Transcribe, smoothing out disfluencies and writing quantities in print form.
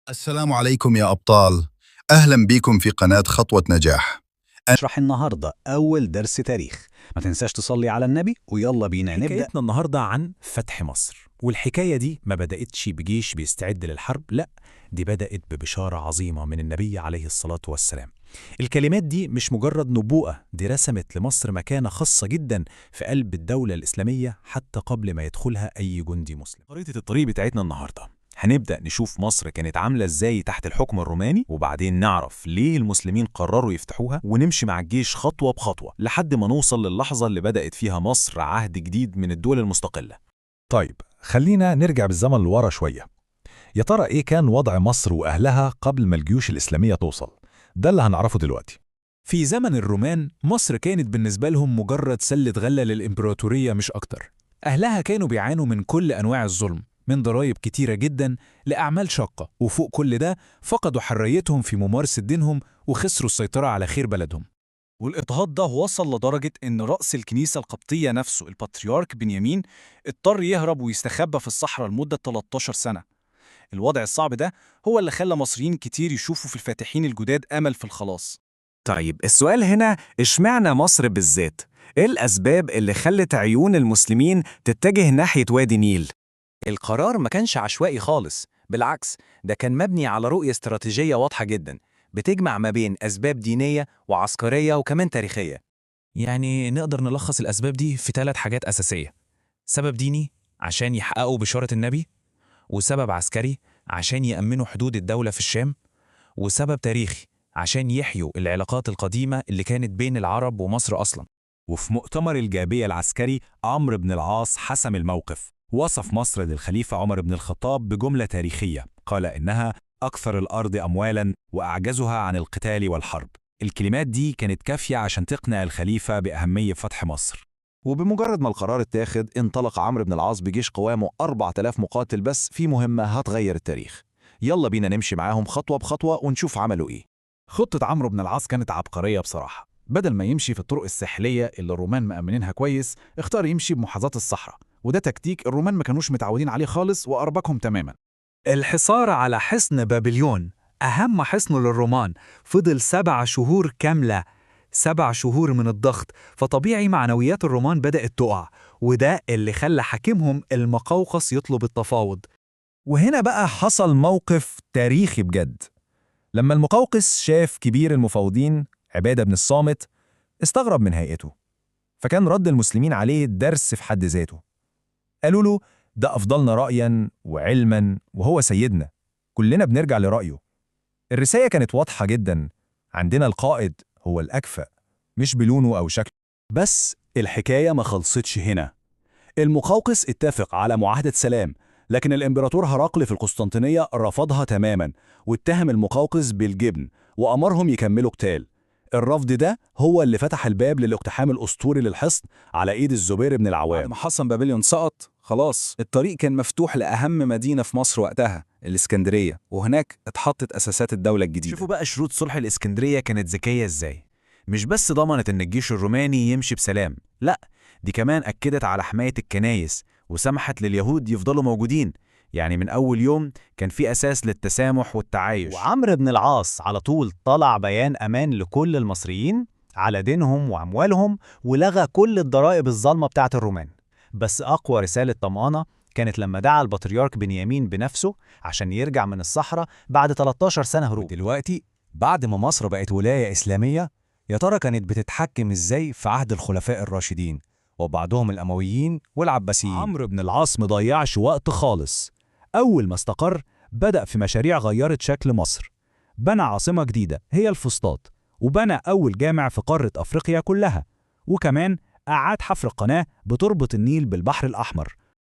السلام عليكم يا أبطال، أهلا بكم في قناة خطوة نجاح. اشرح النهاردة أول درس تاريخ. ما تنساش تصلي على النبي، ويلا بينا نبدأ. حكايتنا النهاردة عن فتح مصر، والحكاية دي ما بدأتش بجيش بيستعد للحرب، لا، دي بدأت ببشارة عظيمة من النبي عليه الصلاة والسلام. الكلمات دي مش مجرد نبوءة، دي رسمت لمصر مكانة خاصة جدا في قلب الدولة الإسلامية حتى قبل ما يدخلها أي جندي مسلم. خريطة الطريق بتاعتنا النهاردة هنبدأ نشوف مصر كانت عاملة ازاي تحت الحكم الروماني، وبعدين نعرف ليه المسلمين قرروا يفتحوها، ونمشي مع الجيش خطوة بخطوة لحد ما نوصل للحظة اللي بدأت فيها مصر عهد جديد من الدول المستقلة. طيب، خلينا نرجع بالزمن لورا شوية. يا ترى إيه كان وضع مصر وأهلها قبل ما الجيوش الإسلامية توصل؟ ده اللي هنعرفه دلوقتي. في زمن الرومان، مصر كانت بالنسبة لهم مجرد سلة غلة للإمبراطورية مش أكتر. أهلها كانوا بيعانوا من كل أنواع الظلم، من ضرائب كتيرة جدا لأعمال شاقة، وفوق كل ده فقدوا حريتهم في ممارسة دينهم وخسروا السيطرة على خير بلدهم. والاضطهاد ده وصل لدرجة إن رأس الكنيسة القبطية نفسه، البطريرك بنيامين، اضطر يهرب ويستخبى في الصحراء لمدة 13 سنة. الوضع الصعب ده هو اللي خلى مصريين كتير يشوفوا في الفاتحين الجداد أمل في الخلاص. طيب، السؤال هنا: اشمعنى مصر بالذات؟ ايه الأسباب اللي خلت عيون المسلمين تتجه ناحية وادي النيل؟ القرار ما كانش عشوائي خالص، بالعكس، ده كان مبني على رؤية استراتيجية واضحة جدا بتجمع ما بين أسباب دينية وعسكرية وكمان تاريخية. يعني نقدر نلخص الأسباب دي في 3 حاجات أساسية: سبب ديني عشان يحققوا بشارة النبي، وسبب عسكري عشان يأمنوا حدود الدولة في الشام، وسبب تاريخي عشان يحيوا العلاقات القديمة اللي كانت بين العرب ومصر أصلا. وفي مؤتمر الجابية العسكري، عمرو بن العاص حسم الموقف. وصف مصر للخليفة عمر بن الخطاب بجملة تاريخية، قال إنها أكثر الأرض أموالاً وأعجزها عن القتال والحرب. الكلمات دي كانت كافية عشان تقنع الخليفة بأهمية فتح مصر. وبمجرد ما القرار اتاخد، انطلق عمرو بن العاص بجيش قوامه 4000 مقاتل بس في مهمة هتغير التاريخ. يلا بينا نمشي معاهم خطوة بخطوة ونشوف عملوا إيه. خطة عمرو بن العاص كانت عبقرية بصراحة. بدل ما يمشي في الطرق الساحلية اللي الرومان مأمنينها كويس، اختار يمشي بمحاذاة الصحراء، وده تكتيك الرومان ما كانوش متعودين عليه خالص وأربكهم تماما. الحصار على حصن بابليون، أهم حصن للرومان، فضل 7 شهور كاملة. 7 شهور من الضغط، فطبيعي معنويات الرومان بدأت تقع، وده اللي خلى حاكمهم المقوقس يطلب التفاوض. وهنا بقى حصل موقف تاريخي بجد. لما المقوقس شاف كبير المفاوضين عبادة بن الصامت، استغرب من هيئته، فكان رد المسلمين عليه درس في حد ذاته. قالوا له: ده أفضلنا رأيا وعلما وهو سيدنا، كلنا بنرجع لرأيه. الرسالة كانت واضحة جدا: عندنا القائد هو الأكفأ، مش بلونه أو شكله. بس الحكاية ما خلصتش هنا. المقوقس اتفق على معاهدة سلام، لكن الإمبراطور هرقل في القسطنطينية رفضها تماما، واتهم المقوقس بالجبن وأمرهم يكملوا قتال. الرفض ده هو اللي فتح الباب للاقتحام الأسطوري للحصن على إيد الزبير بن بعد العوام. ما حصن بابليون سقط، خلاص الطريق كان مفتوح لأهم مدينة في مصر وقتها، الإسكندرية، وهناك اتحطت أساسات الدولة الجديدة. شوفوا بقى شروط صلح الإسكندرية كانت ذكية إزاي. مش بس ضمنت إن الجيش الروماني يمشي بسلام، لا، دي كمان أكدت على حماية الكنايس وسمحت لليهود يفضلوا موجودين. يعني من أول يوم كان في أساس للتسامح والتعايش. وعمرو بن العاص على طول طلع بيان أمان لكل المصريين على دينهم وأموالهم، ولغى كل الضرائب الظالمة بتاعة الرومان. بس أقوى رسالة طمأنة كانت لما دعا البطريرك بنيامين بنفسه عشان يرجع من الصحراء بعد 13 سنة هروب. دلوقتي بعد ما مصر بقت ولاية إسلامية، يا ترى كانت بتتحكم إزاي في عهد الخلفاء الراشدين وبعدهم الأمويين والعباسيين؟ عمرو بن العاص مضيعش وقت خالص. أول ما استقر بدأ في مشاريع غيرت شكل مصر. بنى عاصمة جديدة هي الفسطاط، وبنى أول جامع في قارة أفريقيا كلها، وكمان أعاد حفر قناة بتربط النيل بالبحر الأحمر.